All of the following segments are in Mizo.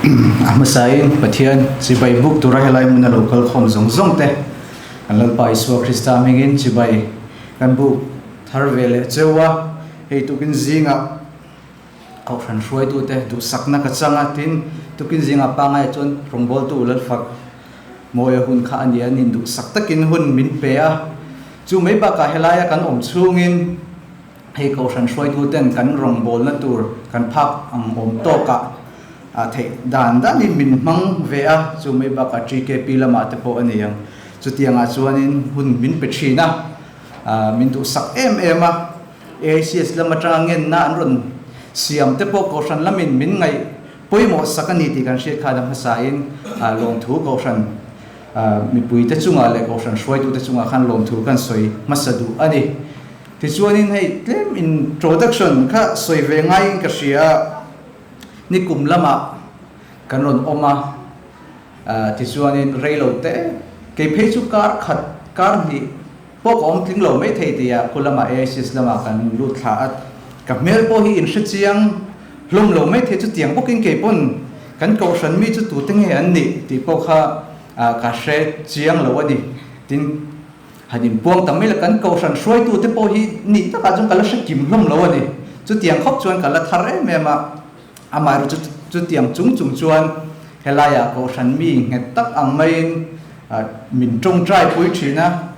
A hmasain Pathian chibai buk tura helai hmuna lo kal khawm zawng zawng te kan Lalpa Isua Krista hmingin chibai kan buk thar ve leh cheu a, hei tukin zingah Kohhran hruaitute duhsakna ka chang a, tin tukin zingah pangaia chuan rawngbawltu Lalfak Mawia hun kha a ni a, nin duhsak takin hun min pe a, chu mai bakah helaia kan awm chhungin, Hei Kohhran hruaituten kan rawngbawlna tur kan phak ang awm tawkah theih dan danin min hmang ve a, chu mai bakah TKP lamah te pawh a ni ang. Chutiangah chuanin hun min pe thin a, min duhsak em em a. AICS lam atanga ngenna an rawn siam te pawh Kohhran lamin min ngaih pawimawh sak a ni tih kan hriat khan a hmasain lawmthu Kohhran mipuite chungah leh Kohhran hruaitute chungah khan lawmthu kan sawi hmasa duh a ni. Tichuanin hei tlem introduction kha sawi ve ngaiin ka hria a, nikum lamah kan rawn awm a, tichuanin reilo te kei phei chu kar khat kar hnih pawh ka awm tling lo mai thei tia khu lamah AICS lamah kan lut thla a, ka hmel pawh hi inhre chiang hlawm lo mai thei chu tiang bawkin kei pawn kan kohhran mi chu tute nge an nih tih pawh kha ka hre chiang lo a ni. Tin. Han inpuang ta mai la, kan kohhran hruaitute pawh hi nih takah chuan ka la hre kim hlawm lo a ni. Chutiang khawp chuan ka la thar em em a, amaherawh chu chutiang chung chung chuan helaiah kohhran mi nghet tak ang maiin min tawngtai pui thin a,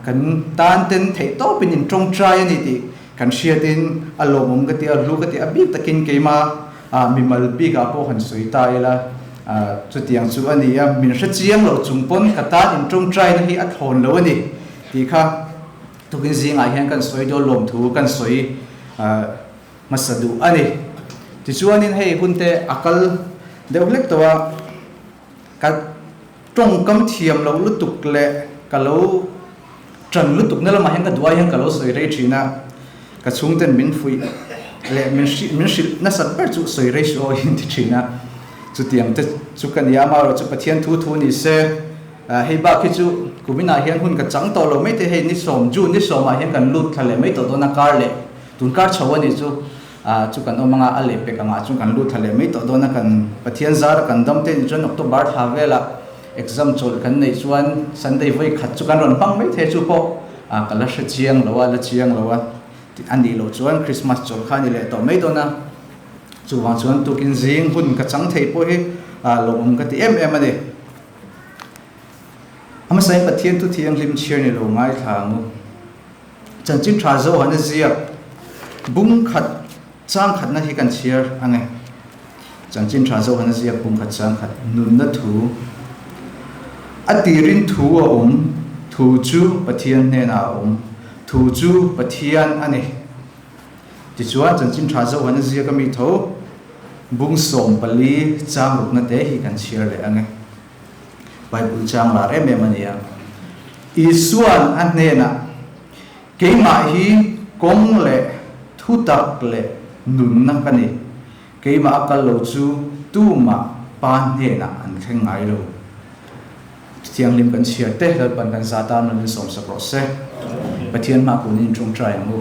kan tan ten theih tawpin in tawngtai a ni tih kan hriatin a lawmawm ka ti a, hlu ka ti a bik takin keima Mimal bikah pawh han sawi ta ila, chutiang chu a ni a, min hre chiang loh chung pawn ka tan intawngtaina hi a thlawn lo a ni tih kha tukin zingah hian kan sawi dawn lawmthu kan sawi hmasa duh a ni. Tichuanin hei hunte a kal deuh hlek tawh a, ka tawngkam thiam loh lutuk leh ka lo Ṭan lutuk na lamah hian ka duai hian ka lo sawi rei ṭhin a, ka chhungten min fuih leh min hrilh min hrilh nasat ber chu sawi rei suh aw hi an ti ṭhin a, chutiang te chu ka ni a, amaherawh chu Pathian thu thu ni se, hei bak hi chu kuminah hian hun ka chang tawh lo mai thei, hei ni sawm June ni sawmah hian kan lut thla leh mai tawh dawn a, kar leh tun kar chho a nih chu chu kan awm anga a lehpek angah chuan kan lut thla leh mai tawh dawn a, kan Pathian zara kan dam te ni chuan October thla velah Exam chawlh kan neih chuan Sunday vawi khat chu kan rawn hmang mai thei chu pawh ka la hre chiang lo a, la chiang lo a, a nih loh chuan Christmas chawlh kha a ni leh tawh mai dawn a, chuvang chuan tukin zing hun ka chang thei pawh hi lawmawm ka ti em em a ni. A hmasain Pathian thu thianghlim chhiar ni lo ngaithla ang u. Chanchin tha Zohana ziak bung khat Chang khatna hi kan chhiar ang e. Chanchin tha Zohana ziak pum khat chang khat nunna thu a tirin thu a awm, thu chu Pathian hnenah a awm, thu chu Pathian a ni. Tichuan Chanchin tha Zohana ziak a mi tho bung 14 chang rukna te hi kan chhiar leh ang e. Bible chang lar em em a ni a. Isuan a hnenah. Keimah hi kawng leh thutak leh nunna ka ni. Keimah a kal lo chu tumah Pa hnenah an thleng ngai lo. Thianghlim kan chhiar te Lalpan kan za tan rawn insawmsak rawh se. Pathian hma kun in tawngtai ang u.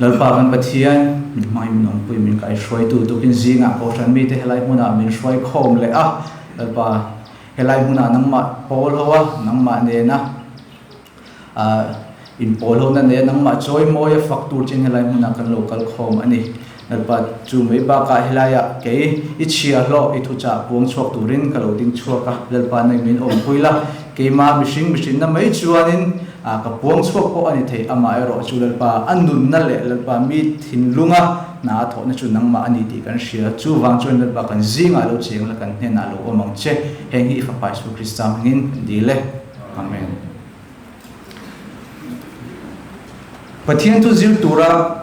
Lalpa kan Pathian, min hmai min awmpui min kaihruaitu tukin zingah Kohhran mite helai hmunah min hruai khawm leh a. Lalpa helai hmunah nangmah pawl ho a, nangmah nena In pawl ho na nen nangmah chawi mawi a fak tur chin helai hmunah kan lo kal khawm a ni. Lalpa chu mai bakah helaiah kei i chhia hlawh i thuchah puang chhuak turin ka lo ding chhuak a, Lalpa nei min awmpui la, keimah mihring mihrinna mai chuanin ka puang chhuak pawh a ni thei, amah erawh chu Lalpa a nunna leh Lalpa mi thinlunga hna a thawhna chu nangmah a ni tih kan hria, chuvang chuan Lalpa kan zingah lo cheng la kan hnenah lo awm ang che, heng hi i Fapa Isu Krista hmangin kan dil e. Amen. Pathian chu zir tura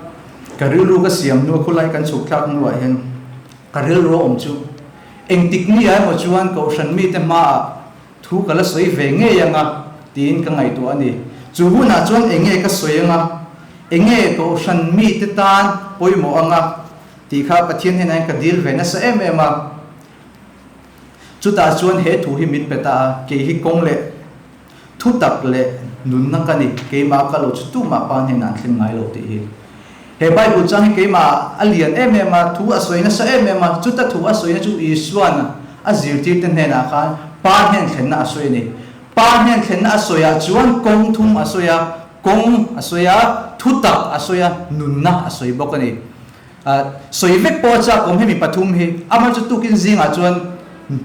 ka rilru ka siam hnu a khulai kan chhuk thlak hnuah hian ka rilru a awm chu engtik ni ah emaw chuan kohhran mite hmaah thu ka la sawi ve ngei anga tiin ka ngaihtuah a ni. Chu hunah chuan enge ka sawi anga, enge kohhran mite tan pawimawh anga tih kha Pathian hnenah hian ka dil ve nasa em em a. Chutah chuan he thu hi min pe ta a, kei hi kawng leh thu tak leh nunna ka ni, keimah ka lo chu tumah pa hnenah an thleng ngai lo tih hi. He Bible chang hi keimah a lian em em a, thu a sawi nasa em em a, chuta thu a sawina chu Isua'n a zirtirte hnenah khan Pa hnen thlenna a sawi a ni. Pa hnen thlenna a sawiah chuan kawng thum a sawi a, kawng a sawi a, thutak a sawi a, nunna a sawi bawk a ni. Sawi vek pawh a chak awm hemi pathum hi, amah chu tukin zingah chuan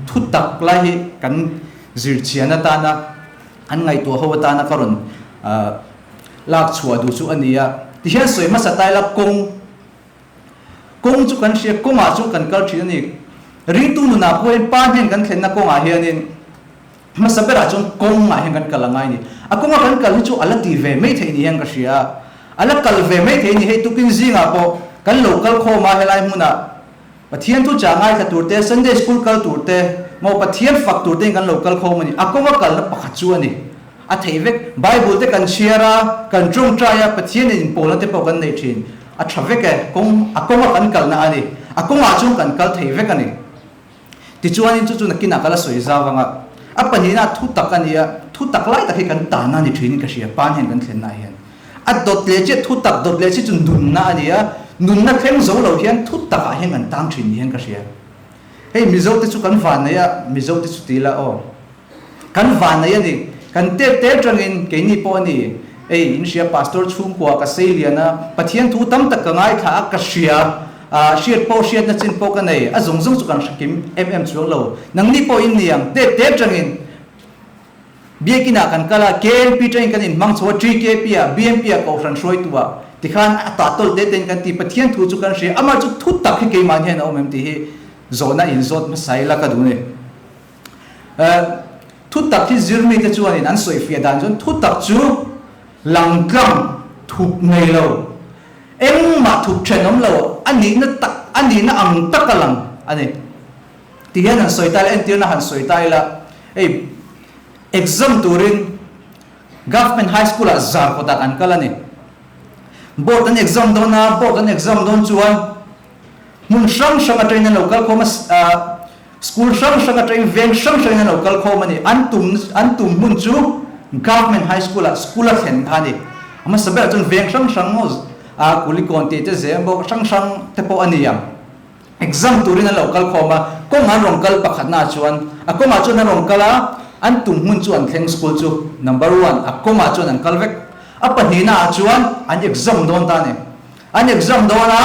thutak lai hi kan zirchian atana an ngaihtuah ho atana ka rawn lak chhuah duh chu a ni a. Tihian sawi hmasa ta ila kawng kawng chu kan hria, kawngah chu kan kal thin a ni. Ringtu nunah pawhin pa hnen kan thlenna kawngah hianin hmasa berah chuan kawngah hian kan kal a ngai a ni. A kawnga kan kal hi chu a la ti ve mai theih ni hian ka hria a, a la kal ve mai theih a ni. Hei tukin zingah pawh kan lo kal khawm a helai hmunah Pathian thu chah ngaithla tur te, Sunday School kal tur te, maw Pathian fak tur tein kan lo kal khawm a ni. A kawnga kalna pakhat chu a ni. A theih vek. Bible te kan chhiar a, kan tawngtai a, Pathian in inpawlna te pawh kan nei thin. A tha vek e. Kawng, a kawnga kan kalna a ni. A kawngah chuan kan kal thei vek a ni. Tichuanin chu chu nakinah ka la sawi zau ang a. A pahnihna thu tak a ni a, thu tak lai tak hi kan tahna a ni thinin ka hria, pan hian kan thlennaah hian. A dawt leh chiah thu tak dawt leh chi chu nunna a ni a, nunna thleng zo lo hian thu takah hian kan tang thin ni hian ka hria. Hei Mizo te chu kan van nei a, Mizo te chu ti ila aw. Kan van nei a ni, kan tet te atangin keini pawh a ni. Ei, in hria Pastor chhungkua ka sei lian a, Pathian thu tam tak ka ngaithla a, ka hria, ah hriat pawh hriatna chin pawh ka nei, a zawng zawng chu kan hre kim em em chuang lo. Nangni pawh in ni ang, tet te atangin Biakinah kan kal a, KNP tangin kan inhmang chho a, TKP ah, BMP ah Kohhran hruaitu ah tikhan a tah tawlh te tein kan ti, Pathian thu chu kan hria, amah chu thu tak hi keimahni hian a awm em tih hi zawhna inzawt hmasa ila ka duh ni. Thu tak hi zirmite chuanin an sawifiah dan chuan thu tak chu langtlang thup nei lo, engmah thup then awm lo, a nihna tak, a nihna ang taka lang a ni. Ti hian han sawi ta ila, entirna han sawi ta ila, hei exam turin Government High School ah zar kawtah kan kal a ni. Board an exam dawn a, board an exam dawn chuan hmun hrang hrang atangin an lo kal khawm a, school hrang hrang atangin veng hrang hrangin an lo kal khawm a ni. An tum an tum hmun chu Government High School ah school a thlen kha a ni. A hmasa berah chuan veng hrang hrang a Kulikawn tih te Zembawk hrang hrang te pawh a ni ang. Exam turin an lo kal khawm a, kawng an rawn kal pakhatnaah chuan a kawngah chuan an rawn kal a, an tum hmun chu an thleng school chu number one a kawngah chuan an kal vek. A pahnihnaah chuan an exam dawn ta a ni. An exam dawn a,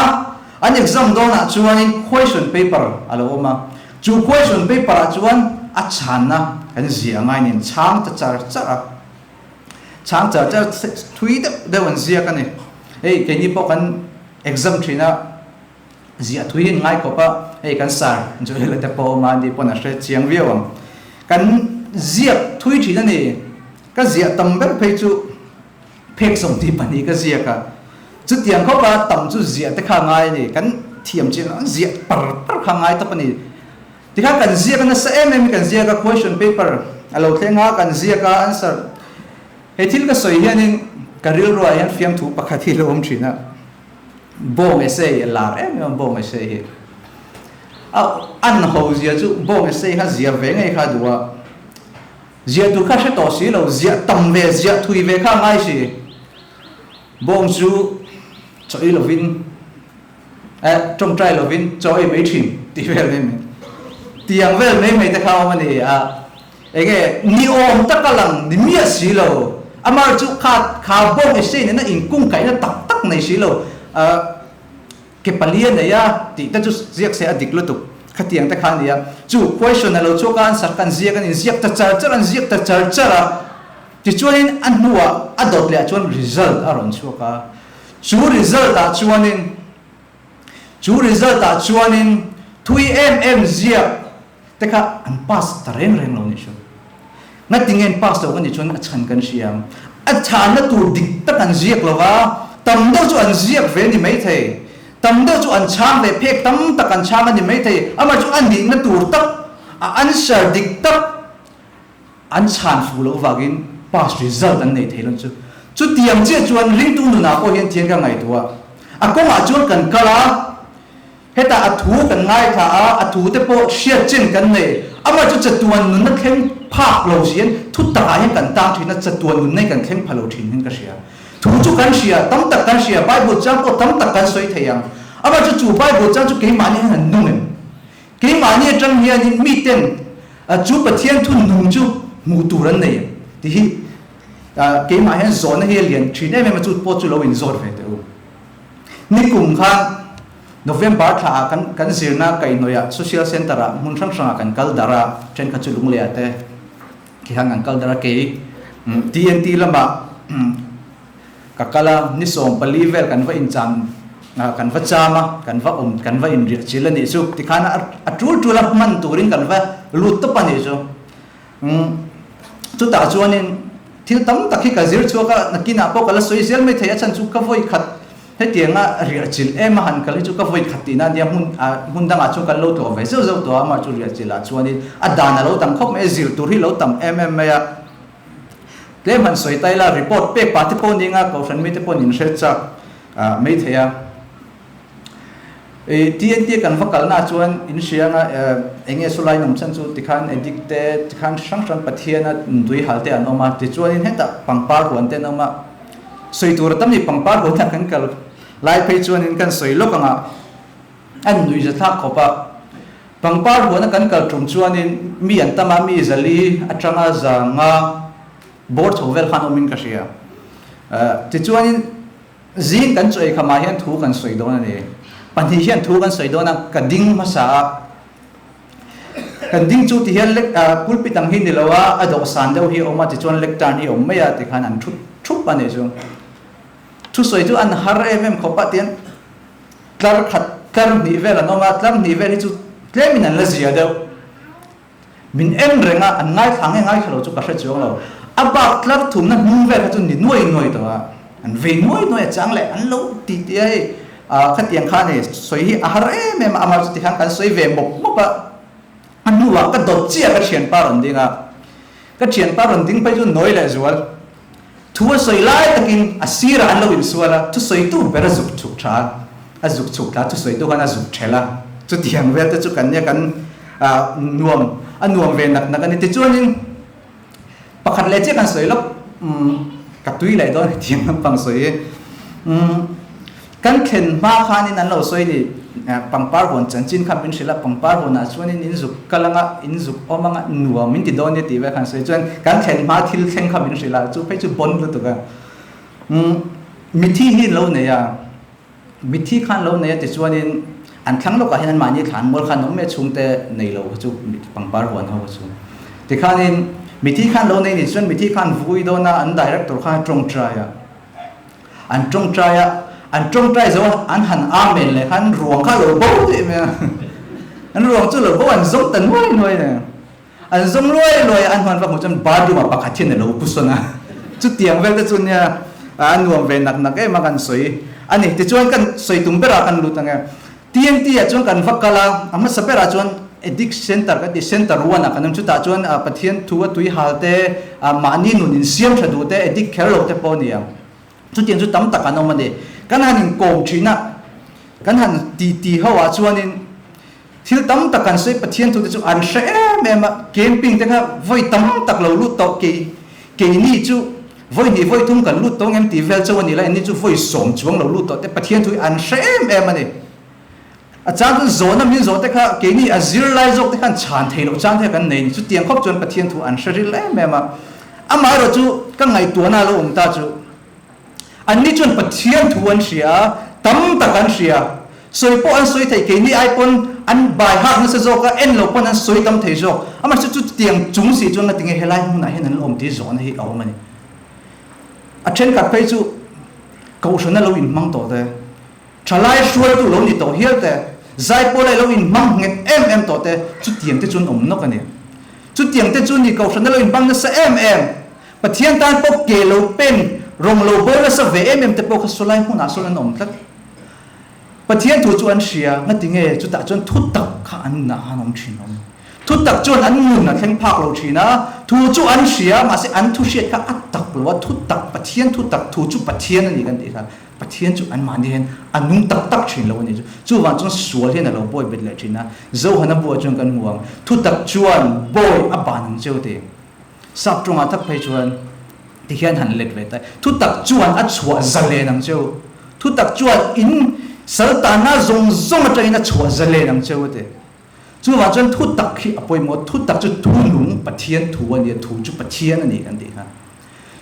an exam dawnah chuanin question paper a lo awm a, chu question paper ah chuan a chhanna kan ziah ngai nen chhang ta char char a, chhang char char thui deuh deuh an ziak a ni. Hei keini pawh kan exam thin a. Ziah thui hi an ngai khawp a, hei kan sar Joel-a te pawh awm a, ani pawn a hre chiang viau ang. Kan ziak thui thin a ni, ka ziah tam ber phei chu phek 22 ka ziak a, chutiang khawp a tam chu ziah te kha a ngai a ni, kan thiam chin an ziah par par kha a ngai tawp a ni. Tikhan kan ziak a nasa em em in kan ziak a, question paper a lo thleng a, kan ziak a answer. He thil ka sawi hianin ka rilruah hian fiamthu pakhat hi a lo awm thin a. Bawng essay a lar em em a, bawng essay hi a an ho zia chu bawng essay kha zia ve ngei kha a duh a, ziah tur kha hre tawh si lo, ziah tam ve ziah thui ve kha a ngai si, bawng chu chaw ei lovin eh tawngtai lovin chaw ei mai thin tih vel mai mai tiang vel mai mai te kha a awm a ni a. Enge ni awm tak a lang ni miah si lo. Amar chu kha kha bawng essay nena inkungkaihna tak tak nei si lo. Ke pali a nei a tih te chu ziak se a dik lutuk. Khatiang te kha a ni a. Chu question a lo chhuak a answer kha an ziak a ni. Ziak ta char char a an ziak ta char char a. Tichuanin a hnuah a dawt leh ah chuan result a rawn chhuak a. Chu result ah chuanin chu result ah chuanin thui em em ziak te kha an pass ta reng reng lo nih chu. Ngatinge an pass lo ka nih chuan a chhan kan hria ang. A chhanna tur dik tak an ziak lo va, tam deuh chu an ziak ve a ni maithei, tam deuh chu an chhang ve phek tam tak an chhang a ni maithei, amah chu a nihna tur tak, a answer dik tak an chhan fuh loh vangin pass result an nei thei lo chu. Chutiang chiah chuan ringtu nunah pawh hian thian ka ngaihtuah. A kawngah chuan kan kal a. Hetah a thu kan ngaithla a, a thu te pawh hriat chin kan nei. Amah chu chatuan nunna thleng phak lo si hian thu takah hian kan tang thin a, chatuan nunna hi kan thleng pha lo thin hian ka hria. Thu chu kan hria, tam tak kan hria, Bible chang pawh tam tak kan sawi thei ang. Amah chu chu Bible chang chu keimahni hian an nung em? Keimahni atang hianin miten chu Pathian thu nung chu hmuh tur an nei em? Tih hi keimah hian zawhna hi a lian thin em em a, chu pawh chu lo inzawt ve teh u. Nikum khan November thla ah kan kan zirna kaihhnawih ah Social Centre ah hmun hrang hrang ah kan kal darh a, thenkhat chu Lunglei ah te khi khan kan kal darh a, kei TNT lamah ka kal a, ni 14 vel kan va incham kan va cham a, kan va awm kan va inriah chil a nih chu tikhan a tul tul a hman turin kan va lut tawp a nih chu. Chutah chuanin thil tam tak hi ka zir chhuak a, nakinah pawh ka la sawi zel mai thei a chhan chu ka vawi khat hetianga riah chilh em a han kal hi chu ka vawi khat tihna a nia, hmun hmun dangah chuan kan lo tlawh ve zeuh zeuh tawh a, amah chu riah chilh ah chuanin a dan a lo dang khawp mai a, zir tur hi lo tam em em mai a. Tlem han sawi ta ila report pek pah te pawh ni anga kohhran mite pawh nin hre chak mai thei a. TNT kan va kalna ah chuan in hria anga eng nge saw lai nawm chhan chu tikhan addict te tikhan hrang hrang Pathiana tui hal te an awm a tichuanin hetah pangpar huan te an awm a sawi tur a tam ni pangpar huan ah kan kal lai phei chuanin kan sawi lawk anga an nuih za thlak khawp a pangpar huan a kan kal tum chuanin mi an tam a mi zali atanga za nga bawr chho vel khan awmin ka hria tichuanin Zing kan chaw ei khamah hian thu kan sawi dawn a ni. Pahnih hian thu kan sawi dawn a, ka ding hmasa a. Kan ding chu ti hian lek pulpit ang hi ni lo a, a dawhsan deuh hi a awm a, tichuan lectern hi a awm mai a tikhan an thu thup a ni chu. Thusawi chu an har em em khawp a tihian tlar khat tlar hnih vel an awm a, tlar hnih vel hi chu tlemin an la zia deuh. Min en reng a, an ngaithla nge ngaithla lo chu ka hre chuang lo. A bak tlar thumna hnung vel kha chu ni nuai nuai tawh a, an vei nuai nuai a chang leh an lo ti ti a hei khatiang kha ni sawi hi a har em em a, amah chu tikhan kan sawi ve mawp mawp a, a hnuah ka dawt chiah ka thianpa rawn ding a, ka thianpa rawn ding phei chu nawi leh zual thu a sawi lai takin a sirah an lo insual a, thusawitu ber a zuk chhuk tha a, a zuk chhuk thla a, thusawitu khan a zuk thelh a, chutiang vel te chu kan nia kan nuam a nuam ve nak nak a ni. Tichuanin pakhat leh chiah kan sawi lawk ka tui leh dawn hetiang lampang sawi hi. Kan thlen hma khanin an lo sawi ni, pangpar huan chanchin kha min hrilh a, pangpar huanah chuanin in zuk kal anga, in zuk awm anga, nuam min ti dawn nia tih vel khan sawi chuan kan thlen hma thil thleng kha min hrilh a, chu phei chu bon lutuk a. Mithi hi an lo nei a, mithi kha an lo nei a tichuanin an thlang lawkah hian anmahni thlan mual kha an awm mai a, chhungte nei lo kha chu pangpar huan ho kha chu. Tikhanin mithi kha an lo nei nih chuan mithi kha an vui dawn a, an director khan a tawngtai a. An tawngtai a, an tawngtai zo a, an han amen leh khan ruang kha a lo bo tih mai a. An ruang chu a lo bo, an zawng ta nuai nuai nen. An zawng luai luai a, an huan va hmuh chuan bathroom ah pakhat hian a lo pu sawn a. Chutiang vel te chu nia a nuam ve nak nak em a kan sawi a ni. Tichuan kan sawi tum berah kan lut ang e. TNT ah chuan kan va kal a, a hmasa berah chuan Addict Centre kan tih Centre one ah kan awm. Chutah chuan Pathian thu a tui hal te, mahni nun insiam tha duh te, addict kher lo te pawh a ni ang. Chutiang chu tam tak an awm a ni. Kan han inkawm thin a, kan han ti ti ho ah chuanin thil tam tak kan sawi Pathian thu te chu an hre em em a, camping te kha vawi tam tak lo lut tawh kei keini chu vawi hnih vawi thum kan lut tawh ngem tih vel chauh a ni la, enni chu vawi sawm chuang lo lut tawh te Pathian thu hi an hre em em a ni. A chang chu zawhna min zawh te kha keini a zir lai zawk te khan chhan thei loh chang te kan nei a ni. Chutiang khawp chuan Pathian thu an hre ril em em a. Amaherawh chu ka ngaihtuahna a lo awm ta chu anni chuan Pathian thu an hria a, tam tak an hria. Sawi pawh an sawi thei, keini ai pawn an bai hak nasa zawk a, en lo pawn an sawi tam thei zawk. Amaherawh chu chutiang chung si chuan ngatinge helai hmunah hian an la awm tih zawhna hi a awm a ni. A thenkhat phei chu Kohhrana lo inhmang tawh te. Thalai hruaitu lo ni tawh hial te, zaipawl ai lo inhmang nghet em em tawh te, chutiang te chu an awm nawk a ni. Chutiang te chu ni Kohhrana lo inhmang nasa em em, Pathian tan pawh ke lo pen, rawng lo bo nasa ve em em te pawh kha sawlai hmunah sawn an awm tlat. Pathian thu chu an hria, ngati nge chutah chuan thu tak kha an nunah khan awm thin awm. Thu tak chuan an nun a thleng phak lo thin a, thu chu an hria, mahse an thu hriat kha a tak lo a, thu tak, Pathian thu tak, thu chu Pathian a ni kan tih kha. Pathian chu anmahni hian a nung tak tak thin lo a ni chu. Chuvang chuan sual hian a lo bawi bet leh thin a. Zohana buah chuan kan hmu ang. Thutak chuan bawi a ban ang cheu ti. Sap tawngah tak phei chuan Tihian han let ve ta. Thutak chuan a chhuah zalen ang cheu. Thutak chuan in saltanna zawng zawng atangin a chhuah zalen ang cheu a ti. Chuvang chuan thutak hi a pawimawh. Thutak chu thunung Pathian thu a ni a, thu chu Pathian a ni kan tih kha.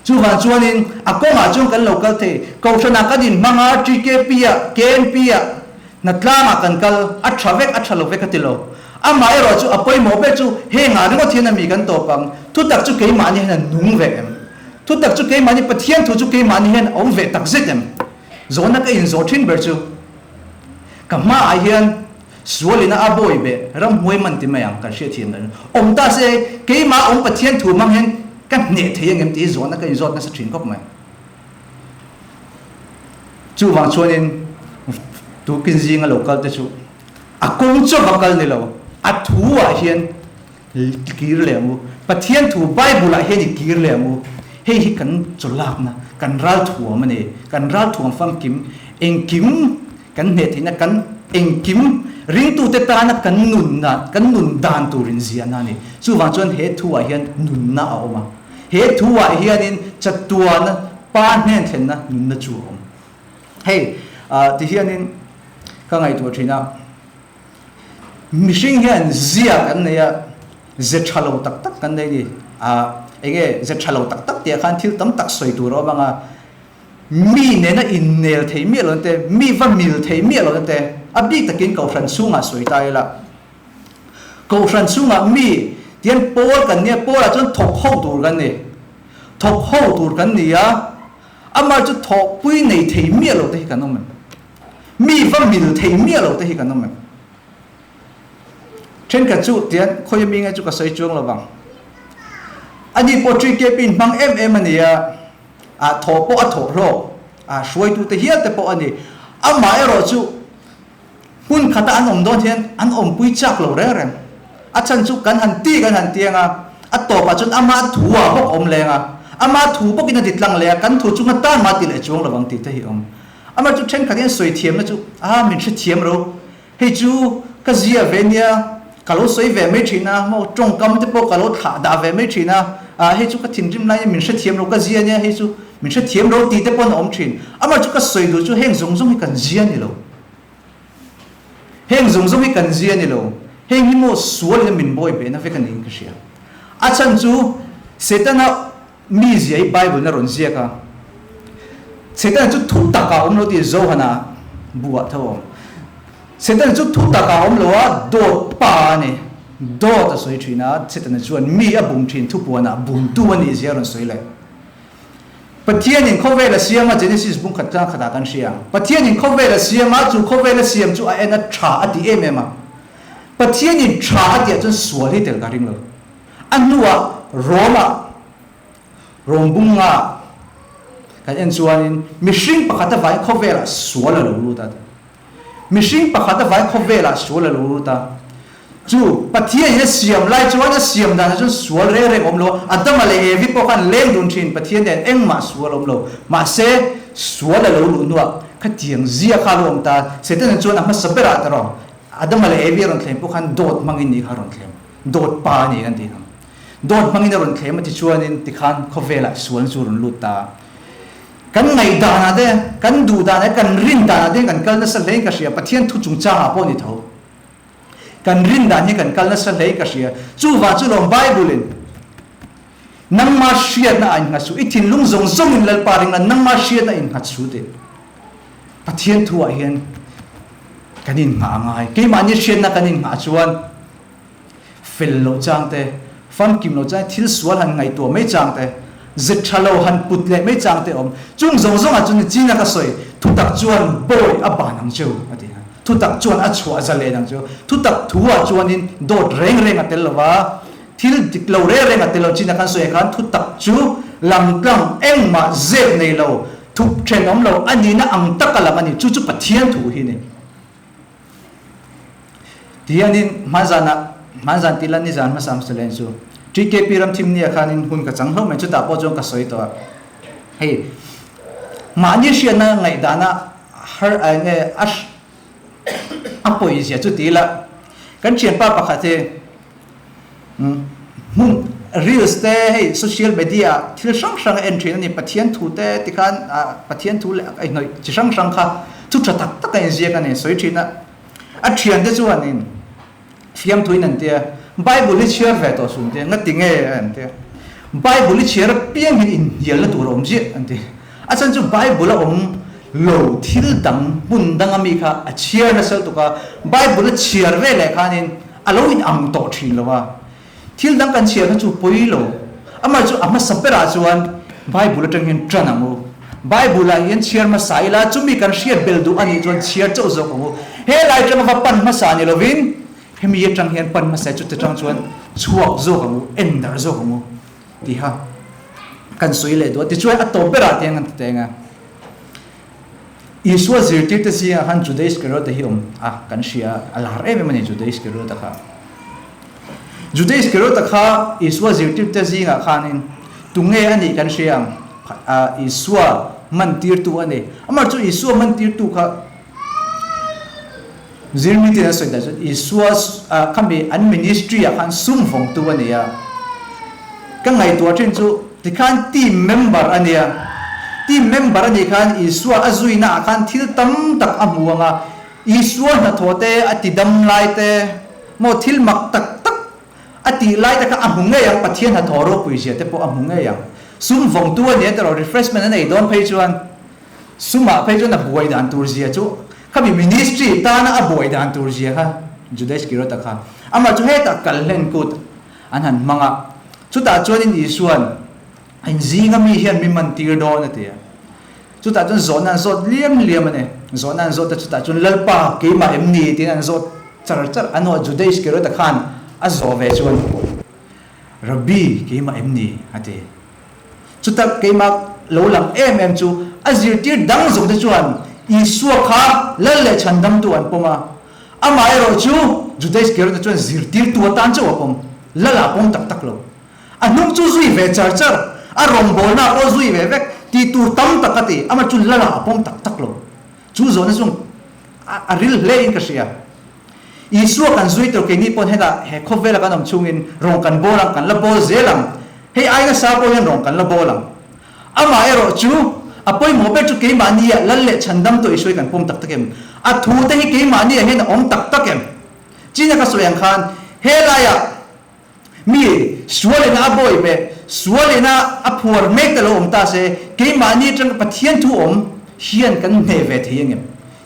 Chuvang chuanin a kawngah chuan kan lo kal thei. Kohhranah kan inhmang a, TKP-ah, KNP-ah, hnatlangah kan kal, a tha vek, a tha lo vek a ti lo. Amaherawh chu a pawimawh ber chu hengah ringawt hian a mi kan tawp ang. Thutak chu keimahni hian a nung ve em? Thutak chu keimahni, Pathian thu chu keimahni hian a awm ve tak zet em? Zawhna ka inzawh thin ber chu ka hmaah hian sualina a bawi beh ramhuai man ti mai ang kan hriatthiam dan awm ta se keimah awm Pathian thu hmang hian ka hneh thei angem tih hi zawhna ka inzawt nasa thin khawp mai. Chuvang chuanin tukin zinga lo kal te chu a kawng chauh a kal ni lo, a thu ah hian kir leh ang u. Pathian thu Bible ah hian i kir leh ang u. Hei hi kan chawlakna, kan ralthuam a ni. Kan ralthuam famkim, engkim kan hneh theihna, kan engkim ringtute tana kan nunna, kan nun dan tur inziahna a ni. Chuvang chuan he thu ah hian nunna a awm a. He thu ah hianin chatuana Pa hnen thlenna nunna chu a awm. Hei ti hianin ka ngaihtuah thin a, mihring hian zia kan nei a, ze tha lo tak tak kan nei ni. Enge ze tha lo tak tak tih ah khan thil tam tak sawi tur a awm ang a, mi nena innel thei miah lo te, mi va mil thei miah lo te, a bik takin Kohhran chhungah sawi ta ila. Kohhran chhungah mi tian pawl kan nia, pawlah chuan thawk ho tur kan ni. Thawk ho tur kan ni a, amah chu thawhpui nei thei miah lo te hi kan awm em? Mi va mil thei miah lo te hi kan awm em? Thenkhat chu tian khawi ami nge chu ka sawi chuang lo vang. Ani pawh TKP in hmang em em a ni a, ah thawh pawh a thawh hlawk, ah hruaitu te hial te pawh a ni. Amah erawh chu Hmun khata an awm dawn hian an awmpui chak lo reng reng. A chhan chu kan han ti kan han tiang a, a tawpah chuan ama thu ah bawk a awm leng a, ama thu bawkin a ti tlang leh a, kan thu chunga tan mah ti leh chuang lo ang tih te hi a awm. Amah chu thenkhat hian sawi thiamna chu a min hrethiam ro, hei chu ka zia ve nia, ka lo sawi ve mai thin a, maw tawngkam te pawh ka lo thlah dah ve mai thin a, ah hei chu ka thinrim laiin min hrethiam lo ka zia nia, hei chu min hrethiam ro tih te pawn a awm thin. Amah chu ka sawi duh chu heng zawng zawng hi kan zia ni lo. Heng zawng zawng hi kan zia ni lo. Heng hi maw sual in min bawi behna vek a niin ka hria. A chhan chu Setana mi zia hi Bible in a rawn ziak a. Setana chu thu tak ah a awm lo tih Johana bu ah tho a awm. Setana chu thu tak ah a awm lo a, dawt pa a ni. Dawt a sawi thin a, Setana chuan mi a bum thin thupuan ah bumtu a nih zia a rawn sawi leh. Pathianin khawvel a siam a, Genesis bung khat tlang khatah kan hria. Pathianin khawvel a siam a, chu khawvel a siam chu a en a tha a ti em em a. Pathianin tha a tihah chuan sual hi tel ka ring lo. A hnuah Rome-ah, Rome bung nga kan en chuanin mihring pakhat avangin khawvelah sual a lo lut a. Mihring pakhat a vai khawvelah sual a lo lut a. Chu Pathian in a siam lai chuan a siam danah chuan sual reng reng a awm lo a. Adama leh Evi pawh khan leng dun thin Pathian nen engmah sual a awm lo. Mahse, sual a lo luh hnuah khatiang zia kha a lo awm ta. Setana chuan a hmasa berah ta rawh. Adama leh Evi a rawn thlem pawh khan dawt hmangin nih kha a rawn thlem. Dawt pa a ni kan tih ang. Dawt hmangin a rawn thlem a ti chuanin tikhan khawvelah sual chu a rawn lut ta. Kan ngaihdanah te, kan duhdanah te, kan rindanah te kan kal nasa hlein ka hria. Pathian thu chungchangah pawh ni tho. Kan rindan hi kan kal nasa hlein ka hria. Chuvang chu lawm Bible-in nangma hriatna a innghat suh, i thinlung zawng zawngin Lalpa ring la, nangma hriatna a innghat suh tih. Pathian thuah hian kan inngah a ngai. Keimahni hriatna kan inngah chuan fel loh chang te, famkim loh chang, thil sual han ngaihtuah mai chang te, zet tha lo han put leh mai chang te awm. Chung zawng zawngah chuan china ka sawi, thutak chuan bawi a ban ang cheu a ti a. Thutak chuan a chhuah zalen ang cheu. Thutak thuah chuanin dawt reng reng a tel lo va, thil dik lo reng reng a tel lo. China kan sawi ah khan thutak chu lamtlang engmah zep nei lo, thup then awm lo a nihna ang taka lang a ni. Chu chu Pathian thu hi a ni. Tihianin hmanzanah, hmanzan tih la nizan hmasa hmasa leh chu TKP ram thim nia khanin hun ka chang hlauh mai, chutah pawh chuan ka sawi tawh a. Hei mahni hriatna ngaihdana har a nge a a pawizia chu ti ila kan thianpa pakhat hi hmun Reels te hei social media ah thil hrang hrang a en thin a ni. Pathian thu te tikhan Pathian thu leh a inhnawih chi hrang hrang kha thu tha tak tak a inziak a ni sawi thin a. A thiante chuanin fiamthuin an tia, Bible hi chhiar ve tawh suh an tia, ngati nge an tia, Bible hi chhiar apiang hian inhnialna tur a awm ziah an ti. A chhan chu Bible a awm lo thil dang hmun danga mi kha a chhiar nasa lutuk a, Bible a chhiar ve leh khanin a lo inang tawh thin lo a. Thil dang kan chhiar kha chu pawi lo. Amah chu a hmasa berah chuan Bible atang hian tan ang u. Bible ah hian chhiar hmasa ila chumi kan hriat bel duh anih chuan chhiar chauh zawk ang u. He lai atanga va pan hmasa ni lovin hemi atang hian pan hmasa chuti atang chuan chhuak zawk ang u, en darh zawk ang u tiha kan sawi leh duh a. Tichuan a tawp berah te hian kan ti teng a. Isua zirtirte zingah khan Juda Iskariota hi awm a kan hria a, a lar em em a ni Juda Iskariota kha. Juda Iskariota kha Isua zirtirte zingah khanin tunge a nih kan hria ang, Isua mantirtu a ni. Amah chu Isua mantirtu kha zirmite an sawi dan chuan Isua khami an ministry ah khan sum vawngtu a ni a. Ka ngaihtuah thin chu tikhan team member a nia. Team member a nih khan Isua a zuina ah khan thil tam tak a hmu ang a, Isua hnathawh te a ti dam lai te maw thil mak tak tak a tih lai te kha a hmu ngei ang, Pathian hnathawh ropui zia te pawh a hmu ngei ang. Sum vawngtu a nia tawh refreshment a nei dawn phei chuan sumah phei chuan a buai dan tur zia chu khami ministry tana a buai dan tur zia kha Juda Iskariota kha amah chu hetah kal hlen kut An han hmang a, chutah chuanin Isua'n, In zinga mi hian mi man tir dawn a ti a. Chutah chuan zawhna an zawt liam liam a ni. Zawhna an zawt a, chutah chuan Lalpa, keimah em ni? tiin an zawt char char. A hnuah Juda Iskariota khan a zawh ve chuan, Rabbi, keimah em ni? a ti. Chuta keimah lo lang em em chu a zirtir dang zawk te chuan Isua kha Lal leh Chhandamtu an pawm a. Amaherawh chu Juda Iskariota chuan zirtirtu atan chauh a pawm, Lal ah pawm tak tak lo. A hnung chu zui ve char char, a rawngbawlna ah pawh zui ve vek, tih tur tam tak a ti, amah chu Lal ah a pawm tak tak lo. Chu zawhna chu a ril hle in ka hria. Isua kan zui tur keini pawn hetah he khawvela kan awm chhungin rawng kan bawl ang, kan la bawl zel ang. Hei ai nasa pawh hian rawng kan la bawl ang. Amaherawh chu, a pawimawh ber chu keimahnia Lal leh Chhandam tawh Isua hi kan pawm tak tak em? A thute hi keimahnia hian a awm tak tak em? China ka sawi ang khan, he laiah mi sualina a bawi beh, sualina a phuar mek te lo awm ta se, keimahni atanga Pathian thu awm hian kan hneh ve thei ang em?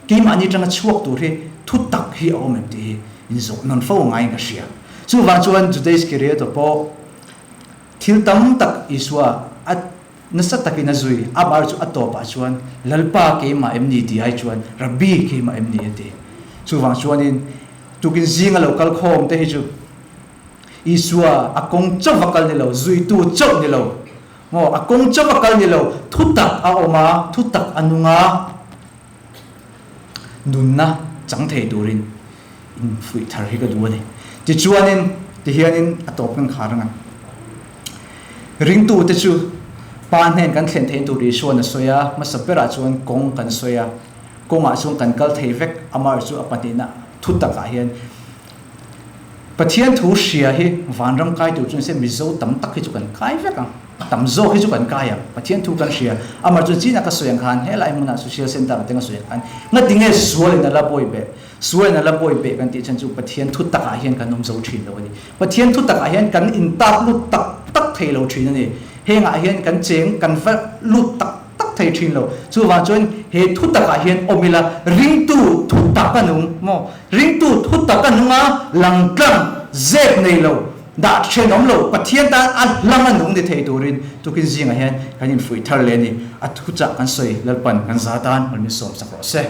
Keimahni atanga chhuak tur hi thu tak hi a awm em tih hi inzawh nawn fo ngaiin ka hria. Chuvang chuan Juda Iskariota pawh Thil tam tak Isua a nasa takin a zui, a bar chu a tawpah chuan Lalpa keimah em ni tih ai chuan Rabbi keimah em ni a ti. Chuvang chuanin tukin zinga lo kal khawm te hi chu Isua a kawng chauh va kal ni lo, zuitu chauh ni lo, maw a kawng chauh va kal ni lo, thu tak a awm a, thu tak a nung a, nunna chang thei turin infuih thar hi ka duh a ni. Tichuanin, tihianin a tawp kan khar ang a. Ringtute chu Pa hnen kan thlen theih tur Isua'n a sawi a, hmasa berah chuan kawng kan sawi a, kawngah chuan kan kal thei vek, amaherawh chu a pahnihna thu takah hian Pathian thu hria hi vanram kai tur chu ni se Mizo tam tak hi chu kan kai vek ang. Tam zawk hi chu kan kai ang, Pathian thu kan hria. Amah chuan chin a ka sawi ang khan helai hmunah social center ah te ka sawi ang khan ngati nge sualin a la bawi beh, sualin a la bawi beh kan tih chhan chu Pathian thu takah hian kan awm zo thin lo a ni. Pathian thu takah hian kan intap lut tak tak thei lo thin a ni. Hengah hian kan cheng kan va lut tak tak thei thin lo. Chuvang chuan he thu takah hian awm ila ringtu thu tak a nung maw? Ringtu thu tak a nung a, langtlang zep nei lo. Dah thenawm lo, Pathian tan a hlang a nung ni thei turin tukin zingah hian kan infuih thar leh a ni. A thuchah kan sawi Lalpan kan za tan hmun min sawmsak rawh se.